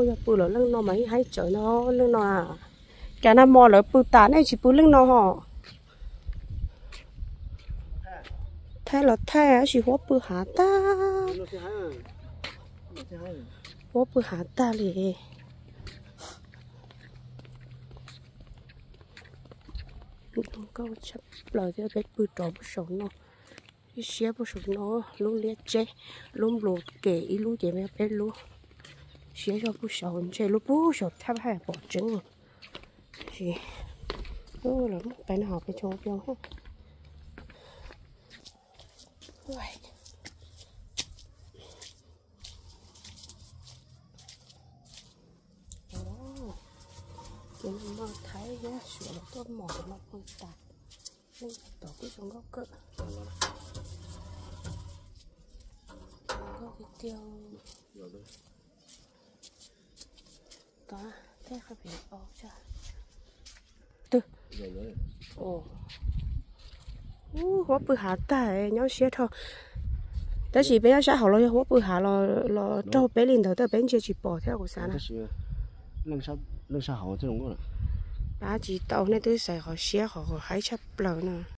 Yog pw lawv leej no mas yeej haib tsawv no, leej no. Cas nag hmo lawv pw tas nej tsis pw leej no ho? Thaij los thaij tab sis huab pw hav tag. Huab pw hav tag li. Nkauj tshaj plaws thiab, peb pw rov puag saum no. Ib siab puag saum no, lub liab tseb, lub nplu kem ib lub ces peb lub. Siab zog puag saum, ntshe lub puag saum thaj haj pom tseeb. Tab sis lawv muab pais no hauv pes tsoo pio. Ces no Thaib thiab Suav lawv tuaj mom no pw tas. Leej tom kuj zoo nkauj kawg. Zoo nkauj tiag tiag. Tod, tej qhov pem o tsa. Twg? Ub, huab pw hav tag, nyob siab dhau. Tab sis peb nyob sab hauv los yog huab pw hav los raug peb li ntawd, tab peb ntsia tsis pom thiab kuv xav na. Pab tsis tau, nej twb xaiv qhov siab qhov haib tshaj plaws no.